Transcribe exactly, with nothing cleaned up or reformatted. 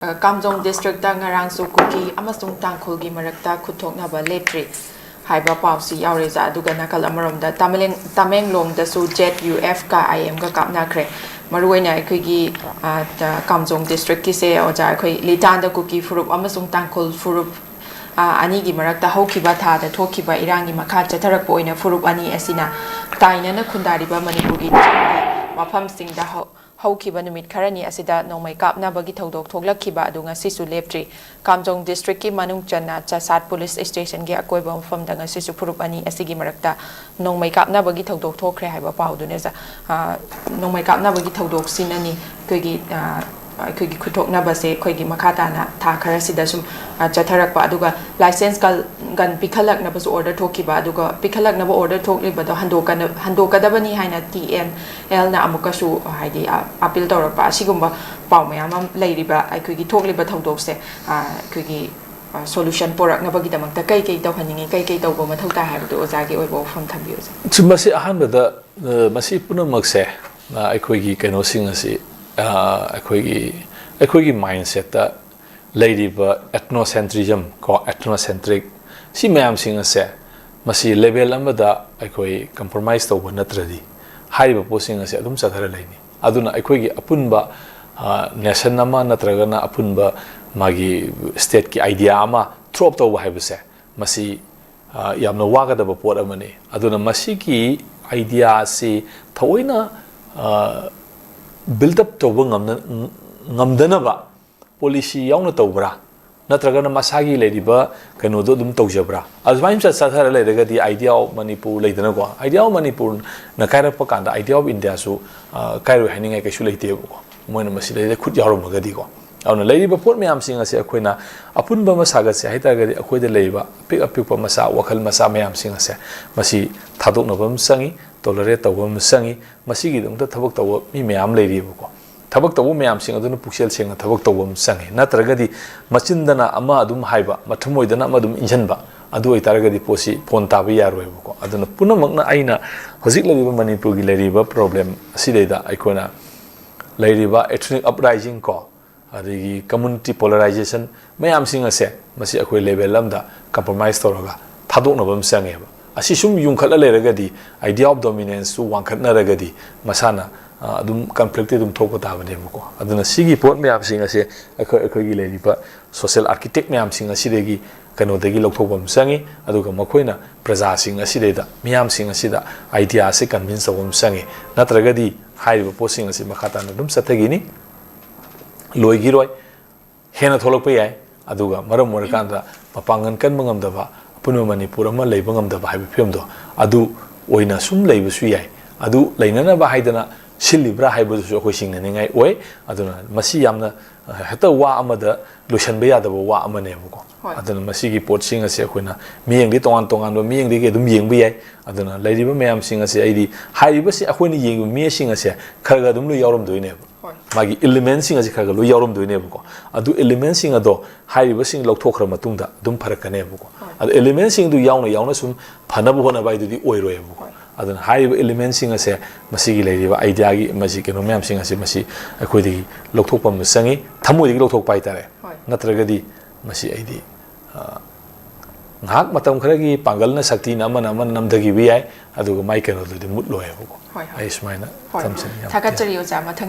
ꯀꯥꯝꯖꯣꯡ district ꯉꯔꯥꯡꯁꯨ ꯀꯨꯀꯤ ꯑꯃꯁꯨꯡ ꯇꯥꯡꯈꯨꯜꯒꯤ ꯃꯔꯛꯇ ꯈꯨꯠꯊꯣꯛꯅꯕ ꯂꯦꯞꯇ꯭ꯔꯤ ꯍꯥꯏꯕ ꯄꯥꯎꯁꯤ ꯌꯥꯎꯔꯦ꯫ ꯑꯗꯨꯒ ꯅꯥꯀꯜ ꯑꯃꯔꯣꯝꯗ ꯇꯥꯃꯦꯡꯂꯣꯡꯗꯁꯨ ꯖꯦꯠ ꯌꯨ ꯑꯦꯐꯀ ꯑꯥꯏ ꯑꯦꯝꯒ ꯀꯥꯞꯅꯈ꯭ꯔꯦ꯫ ꯃꯔꯨꯑꯣꯏꯅ ꯑꯩꯈꯣꯏꯒꯤ ꯀꯥꯝꯖꯣꯡ ꯗꯤꯁꯇ꯭ꯔꯤꯛꯀꯤꯁꯦ ꯑꯣꯖꯥ, ꯑꯩꯈꯣꯏ ꯂꯤꯇꯥꯟꯗ ꯀꯨꯀꯤ ꯐꯨꯔꯨꯞ ꯑꯃꯁꯨꯡ ꯇꯥꯡꯈꯨꯜ ꯐꯨꯔꯨꯞ ꯑꯅꯤꯒꯤ ꯃꯔꯛꯇ ꯍꯧꯈꯤꯕ ꯊꯥꯗ ꯊꯣꯛꯈꯤꯕ ꯏꯔꯥꯡꯒꯤ ꯃꯈꯥ ꯆꯠꯊꯔꯛꯄ ꯑꯣꯏꯅ ꯐꯨꯔꯨꯞ ꯑꯅꯤ ꯑꯁꯤꯅ ꯇꯥꯏꯅꯅ ꯈꯨꯟꯗꯥꯔꯤꯕ ꯃꯅꯤꯄꯨꯔꯒꯤ ꯆꯤꯡꯒꯤ ꯃꯐꯝꯁꯤꯡꯗ ꯍꯧꯈꯤꯕ ꯅꯨꯃꯤꯠ ꯈꯔꯅꯤ ꯑꯁꯤꯗ ꯅꯣꯡꯃꯩ ꯀꯥꯞꯅꯕꯒꯤ ꯊꯧꯗꯣꯛ ꯊꯣꯛꯂꯛꯈꯤꯕ ꯑꯗꯨ ꯉꯁꯤꯁꯨ ꯂꯦꯞꯇ꯭ꯔꯤ꯫ ꯀꯥꯝꯖꯣꯡ ꯗꯤꯁꯇ꯭ꯔꯤꯛꯀꯤ ꯃꯅꯨꯡ ꯆꯟꯅ ꯆꯁꯥꯠ ꯄꯨꯂꯤꯁ ꯁ꯭ꯇꯦꯁꯟꯒꯤ ꯑꯀꯣꯏꯕ ꯃꯐꯝꯗ ꯉꯁꯤꯁꯨ ꯐꯨꯔꯨꯞ ꯑꯅꯤ ꯑꯁꯤꯒꯤ ꯃꯔꯛꯇ ꯅꯣꯡꯃꯩ ꯀꯥꯞꯅꯕꯒꯤ ꯊꯧꯗꯣꯛ ꯊꯣꯛꯈ꯭ꯔꯦ ꯍꯥꯏꯕ ꯄꯥꯎꯗꯨꯅꯦ꯫ ꯅꯣꯡꯃꯩ ꯀꯥꯞꯅꯕꯒꯤ ꯊꯧꯗꯣꯛꯁꯤꯅꯅꯤ ꯑꯩꯈꯣꯏꯒꯤ ꯑꯩꯈꯣꯏꯒꯤ ꯈꯨꯠꯊꯣꯛꯅꯕꯁꯦ ꯑꯩꯈꯣꯏꯒꯤ ꯃꯈꯥ ꯇꯥꯅ ꯊꯥ ꯈꯔꯁꯤꯗ ꯁꯨꯝ ꯆꯠꯊꯔꯛꯄ꯫ ꯑꯗꯨꯒ ꯂꯥꯏꯁꯦꯟꯁ ꯒꯟ ꯄꯤꯈꯠꯂꯛꯅꯕꯁꯨ ꯑꯣꯔꯗꯔ ꯊꯣꯛꯈꯤꯕ꯫ ꯑꯗꯨꯒ ꯄꯤꯈꯠꯂꯛꯅꯕ ꯑꯣꯔꯗꯔ ꯊꯣꯛꯂꯤꯕꯗꯣ ꯍꯟꯗꯣꯛꯀꯗꯕꯅꯤ ꯍꯥꯏꯅ ꯇꯤ ꯑꯦꯟ ꯑꯦꯜꯅ ꯑꯃꯨꯛꯀꯁꯨ ꯍꯥꯏꯗꯤ ꯑꯥꯄꯤꯜ ꯇꯧꯔꯛꯄ꯫ ꯑꯁꯤꯒꯨꯝꯕ ꯄꯥꯎ ꯃꯌꯥꯝ ꯑꯃ ꯂꯩꯔꯤꯕ ꯑꯩꯈꯣꯏꯒꯤ ꯊꯣꯛꯂꯤꯕ ꯊꯧꯗꯣꯛꯁꯦ ꯑꯩꯈꯣꯏꯒꯤ ꯁꯣꯂꯨꯁꯟ ꯄꯣꯔꯛꯅꯕꯒꯤꯗꯃꯛꯇ ꯀꯩ ꯀꯩ ꯇꯧꯍꯟꯅꯤꯡꯉꯤ, ꯀꯩ ꯀꯩ ꯇꯧꯕ ꯃꯊꯧ ꯇꯥꯏ ꯍꯥꯏꯕꯗꯨ ꯑꯣꯖꯥꯒꯤ ꯑꯣꯏꯕ ꯋꯥꯐꯝ ꯊꯝꯕꯤꯌꯨ, ꯑꯣꯖꯥ꯫ ꯁꯤ, ꯃꯁꯤ ꯑꯍꯥꯟꯕꯗ, ꯑ, ꯃꯁꯤ ꯄꯨꯝꯅꯃꯛꯁꯦ, ꯑ, ꯑꯩꯈꯣꯏꯒꯤ ꯀꯩꯅꯣꯁꯤꯡ ꯑꯁꯤ, ꯑ, ꯑꯩꯈꯣꯏꯒꯤ, ꯑꯩꯈꯣꯏꯒꯤ ꯃꯥꯏꯟꯁꯦꯠꯇ ꯂꯩꯔꯤꯕ ꯑꯦꯊꯅꯣꯁꯦꯟꯇ꯭ꯔꯤꯖꯝ ꯀꯣ, ꯑꯦꯊꯅꯣꯁꯦꯟꯇ꯭ꯔꯤꯛ, ꯁꯤ ꯃꯌꯥꯝꯁꯤꯡ ꯑꯁꯦ ꯃꯁꯤ ꯂꯦꯚꯦꯜ ꯑꯃꯗ ꯑꯩꯈꯣꯏ ꯀꯝꯄ꯭ꯔꯣꯃꯥꯏꯁ ꯇꯧꯕ ꯅꯠꯇ꯭ꯔꯗꯤ ꯍꯥꯏꯔꯤꯕ ꯄꯣꯠꯁꯤꯡ ꯑꯁꯦ ꯑꯗꯨꯝ ꯆꯠꯊꯔ ꯂꯩꯅꯤ꯫ ꯑꯗꯨꯅ ꯑꯩꯈꯣꯏꯒꯤ ꯑꯄꯨꯟꯕ, ꯑ, ꯅꯦꯁꯟ ꯑꯃ ꯅꯠꯇ꯭ꯔꯒꯅ ꯑꯄꯨꯟꯕ ꯃꯥꯒꯤ ꯁ꯭ꯇꯦꯠꯀꯤ ꯑꯥꯏꯗꯤꯌꯥ ꯑꯃ ꯊ꯭ꯔꯣ ꯑꯞ ꯇꯧꯕ ꯍꯥꯏꯕꯁꯦ, ꯃꯁꯤ, ꯑ, ꯌꯥꯝꯅ ꯋꯥꯒꯗꯕ ꯄꯣꯠ ꯑꯃꯅꯤ꯫ ꯑꯗꯨꯅ ꯃꯁꯤꯒꯤ ꯑꯥꯏꯗꯤꯌꯥ ꯑꯁꯤ ꯊꯑꯣꯏꯅ, ꯑ, ꯕꯤꯜꯗ ꯑꯞ ꯇꯧꯕ ꯉꯝꯅ-, ꯉꯝꯗꯅꯕ ꯄꯣꯂꯤꯁꯤ ꯌꯥꯎꯅ ꯇꯧꯕ꯭ꯔꯥ? ꯅꯠꯇ꯭ꯔꯒꯅ ꯃꯁꯥꯒꯤ ꯂꯩꯔꯤꯕ ꯀꯩꯅꯣꯗꯣ ꯑꯗꯨꯝ ꯇꯧꯖꯕ꯭ꯔꯥ? ꯑꯗꯨꯃꯥꯏꯅ ꯆꯠ-, ꯆꯠꯊꯔ ꯂꯩꯔꯒꯗꯤ Idea of Manipur ꯂꯩꯗꯅꯀꯣ, Idea of Manipurꯅ ꯀꯥꯏꯔꯛꯄ ꯀꯥꯟꯗ Idea of Indiaꯁꯨ, ꯑ, ꯀꯥꯏꯔꯣꯏ ꯍꯥꯏꯅꯤꯡꯉꯥꯏ ꯀꯩꯁꯨ ꯂꯩꯇꯦꯕꯀꯣ, ꯃꯣꯏꯅ ꯃꯁꯤꯗꯩꯗ ꯈꯨꯠ ꯌꯥꯎꯔꯝꯃꯒꯗꯤꯀꯣ꯫ ꯑꯗꯨꯅ ꯂꯩꯔꯤꯕ ꯄꯣꯠ ꯃꯌꯥꯝꯁꯤꯡ ꯑꯁꯦ ꯑꯩꯈꯣꯏꯅ ꯑꯄꯨꯟꯕ ꯑꯃ ꯁꯥꯒꯠꯁꯦ ꯍꯥꯏ ꯇꯥꯔꯒꯗꯤ, ꯑꯩꯈꯣꯏꯗ ꯂꯩꯔꯤꯕ ꯑꯄꯤꯛ ꯑꯄꯤꯛꯄ ꯃꯆꯥ, ꯋꯥꯈꯜ ꯃꯆꯥ ꯃꯌꯥꯝꯁꯤꯡ ꯑꯁꯦ ꯃꯁꯤ ꯊꯥꯗꯣꯛꯅꯕ ꯑꯃ ꯆꯪꯉꯤ, ꯇꯣꯂꯔꯦꯠ ꯇꯧꯕ ꯑꯃ ꯆꯪꯉꯤ꯫ ꯃꯁꯤꯒꯤꯗꯃꯛꯇ ꯊꯕꯛ ꯇꯧꯕ ꯃꯤ ꯃꯌꯥꯝ ꯂꯩꯔꯤꯕꯀꯣ꯫ ꯊꯕꯛ ꯇꯧꯕ ꯃꯌꯥꯝꯁꯤꯡ ꯑꯗꯨꯅ ꯄꯨꯛꯆꯦꯜ ꯁꯦꯡꯅ ꯊꯕꯛ ꯇꯧꯕ ꯑꯃ ꯆꯪꯉꯤ꯫ ꯅꯠꯇ꯭ꯔꯒꯗꯤ ꯃꯆꯤꯟꯗꯅ ꯑꯃ ꯑꯗꯨꯝ ꯍꯥꯏꯕ, ꯃꯊꯃꯣꯏꯗꯅ ꯑꯃ ꯑꯗꯨꯝ ꯏꯟꯁꯤꯟꯕ, ꯑꯗꯨ ꯑꯣꯏꯇꯥꯔꯒꯗꯤ ꯄꯣꯠꯁꯤ ꯄꯣꯟ ꯇꯥꯕ ꯌꯥꯔꯣꯏꯕꯀꯣ꯫ ꯑꯗꯨꯅ ꯄꯨꯝꯅꯃꯛꯅ, ꯑꯩꯅ ꯍꯧꯖꯤꯛ ꯂꯩꯔꯤꯕ ꯃꯅꯤꯄꯨꯔꯒꯤ ꯂꯩꯔꯤꯕ ꯄ꯭ꯔꯣꯕ꯭ꯂꯦꯝ ꯑꯁꯤꯗꯩꯗ ꯑꯩꯈꯣꯏꯅ ꯂꯩꯔꯤꯕ ethnic uprising ꯀꯣ, ꯑꯗꯒꯤ community polarization ꯃꯌꯥꯝꯁꯤꯡ ꯑꯁꯦ ꯃꯁꯤ ꯑꯩꯈꯣꯏ level ꯑꯃꯗ compromise ꯇꯧꯔꯒ ꯊꯥꯗꯣꯛꯅꯕ ꯑꯃ ꯆꯪꯉꯦꯕ꯫ ꯑꯁꯤ ꯁꯨꯝ ꯌꯨꯝꯈꯠꯂ ꯂꯩꯔꯒꯗꯤ idea of dominanceꯇꯨ ꯋꯥꯡꯈꯠꯅꯔꯒꯗꯤ ꯃꯁꯥꯅ ꯑ, ꯑꯗꯨꯝ conflictꯇꯤ ꯑꯗꯨꯝ ꯊꯣꯛꯄ ꯇꯥꯕꯅꯦꯕꯀꯣ꯫ ꯑꯗꯨꯅ ꯁꯤꯒꯤ ꯄꯣꯠ ꯃꯌꯥꯝꯁꯤꯡ ꯑꯁꯦ ꯑꯩꯈꯣꯏ ꯑꯩꯈꯣꯏꯒꯤ ꯂꯩꯔꯤꯕ social architect ꯃꯌꯥꯝꯁꯤꯡ ꯑꯁꯤꯗꯒꯤ ꯀꯩꯅꯣꯗꯒꯤ ꯂꯧꯊꯣꯛꯄ ꯑꯃ ꯆꯪꯉꯤ꯫ ꯑꯗꯨꯒ ꯃꯈꯣꯏꯅ ꯄ꯭ꯔꯖꯥꯁꯤꯡ ꯑꯁꯤꯗꯩꯗ, ꯃꯤꯌꯥꯝꯁꯤꯡ ꯑꯁꯤꯗ idea ꯑꯁꯤ convince ꯇꯧꯕ ꯑꯃ ꯆꯪꯉꯤ꯫ ꯅꯠꯇ꯭ꯔꯒꯗꯤ ꯍꯥꯏꯔꯤꯕ ꯄꯣꯠꯁꯤꯡ ꯑꯁꯤ ꯃꯈꯥ ꯇꯥꯅ ꯑꯗꯨꯝ ꯆꯠꯊꯈꯤꯅꯤ, ꯂꯣꯏꯈꯤꯔꯣꯏ, ꯍꯦꯟꯅ ꯊꯣꯛꯂꯛꯄ ꯌꯥꯏ꯫ ꯑꯗꯨꯒ ꯃꯔꯝ ꯑꯣꯏꯔꯀꯥꯟꯗ ꯃꯄꯥꯡꯒꯜ ꯀꯟꯕ ꯉꯝꯗꯕ, ꯑꯄꯨꯟꯕ ꯃꯅꯤꯄꯨꯔ ꯑꯃ ꯂꯩꯕ ꯉꯝꯗꯕ ꯍꯥꯏꯕ ꯐꯤꯕꯝꯗꯣ ꯑꯗꯨ ꯑꯣꯏꯅ ꯁꯨꯝ ꯂꯩꯕꯁꯨ ꯌꯥꯏ꯫ ꯑꯗꯨ ꯂꯩꯅꯅꯕ ꯍꯥꯏꯗꯅ ꯁꯤꯜꯂꯤꯕ꯭ꯔꯥ ꯍꯥꯏꯕꯗꯨꯁꯨ ꯑꯩꯈꯣꯏ ꯆꯤꯡꯅꯅꯤꯡꯉꯥꯏ ꯑꯣꯏ꯫ ꯑꯗꯨꯅ ꯃꯁꯤ ꯌꯥꯝꯅ, ꯑ, ꯍꯦꯛꯇ ꯋꯥ ꯑꯃꯗ ꯂꯣꯏꯁꯤꯟꯕ ꯌꯥꯗꯕ ꯋꯥ ꯑꯃꯅꯦꯕꯀꯣ꯫ ꯍꯣꯏ꯫ ꯑꯗꯨꯅ ꯃꯁꯤꯒꯤ ꯄꯣꯠꯁꯤꯡ ꯑꯁꯦ ꯑꯩꯈꯣꯏꯅ ꯃꯤꯠꯌꯦꯡꯗꯤ ꯇꯣꯉꯥꯟ ꯇꯣꯉꯥꯟꯕ ꯃꯤꯠꯌꯦꯡꯗꯒꯤ ꯑꯗꯨꯝ ꯌꯦꯡꯕ ꯌꯥꯏ꯫ ꯑꯗꯨꯅ ꯂꯩꯔꯤꯕ ꯃꯌꯥꯝꯁꯤꯡ ꯑꯁꯦ ꯑꯩꯗꯤ ꯍꯥꯏꯔꯤꯕꯁꯤ ꯑꯩꯈꯣꯏꯅ ꯌꯦꯡꯉꯤꯕ ꯃꯤꯁꯤꯡ ꯑꯁꯦ ꯈꯔ ꯈꯔ ꯑꯗꯨꯝ ꯂꯣꯏ ꯌꯥꯎꯔꯝꯗꯣꯏꯅꯦꯕ꯫ ꯍꯣꯏ꯫ ꯃꯥꯒꯤ elementꯁꯤꯡ ꯑꯁꯤ ꯈꯔ ꯈꯔ ꯂꯣꯏ ꯌꯥꯎꯔꯝꯗꯣꯏꯅꯦꯕꯀꯣ꯫ ꯑꯗꯨ elementꯁꯤꯡ ꯑꯗꯣ ꯍꯥꯏꯔꯤꯕꯁꯤꯡ ꯂꯧꯊꯣꯛꯈ꯭ꯔ ꯃꯇꯨꯡꯗ ꯑꯗꯨꯝ ꯐꯔꯛꯀꯅꯦꯕꯀꯣ꯫ ꯍꯣꯏ꯫ ꯑꯗꯨ elementꯁꯤꯡꯗꯨ ꯌꯥꯎꯅ ꯌꯥꯎꯅ ꯁꯨꯝ ꯐꯅꯕ ꯍꯣꯠꯅꯕ ꯍꯥꯏꯗꯨꯗꯤ ꯑꯣꯏꯔꯣꯏꯕꯀꯣ꯫ ꯍꯣꯏ꯫ ꯑꯗꯨꯅ ꯍꯥꯏꯔꯤꯕ elementꯁꯤꯡ ꯑꯁꯦ ꯃꯁꯤꯒꯤ ꯂꯩꯔꯤꯕ ideaꯒꯤ ꯃꯁꯤ ꯀꯩꯅꯣ ꯃꯌꯥꯝꯁꯤꯡ ꯑꯁꯦ ꯃꯁꯤ ꯑꯩꯈꯣꯏꯗꯒꯤ ꯂꯧꯊꯣꯛꯄ ꯑꯃ ꯆꯪꯉꯤ, ꯊꯃꯣꯏꯗꯒꯤ ꯂꯧꯊꯣꯛꯄ ꯍꯥꯏꯇꯥꯔꯦ꯫ ꯍꯣꯏ꯫ ꯅꯠꯇ꯭ꯔꯒꯗꯤ ꯃꯁꯤ ꯑꯩꯗꯤ, ꯑ, ꯉꯥꯏꯍꯥꯛ ꯃꯇꯝ ꯈꯔꯒꯤ ꯄꯥꯡꯒꯜꯅ, ꯁꯛꯇꯤꯅ, ꯑꯃꯅ ꯑꯃꯅ ꯅꯝꯊꯈꯤꯕ ꯌꯥꯏ, ꯑꯗꯨꯒ ꯃꯥꯏ ꯀꯩꯅꯣꯗꯨꯗꯤ ꯃꯨꯠꯂꯣꯏꯌꯦꯕꯀꯣ꯫ ꯍꯣꯏ, ꯍꯣꯏ꯫ ꯑꯩ ꯁꯨꯃꯥꯏꯅ ꯍꯣꯏ꯫ ꯊꯝꯖꯅꯤꯡꯉꯤ꯫ ꯌꯥꯝ ꯊꯥꯒꯠꯆꯔꯤ ꯑꯣꯖꯥ꯫ ꯃꯊꯪꯗ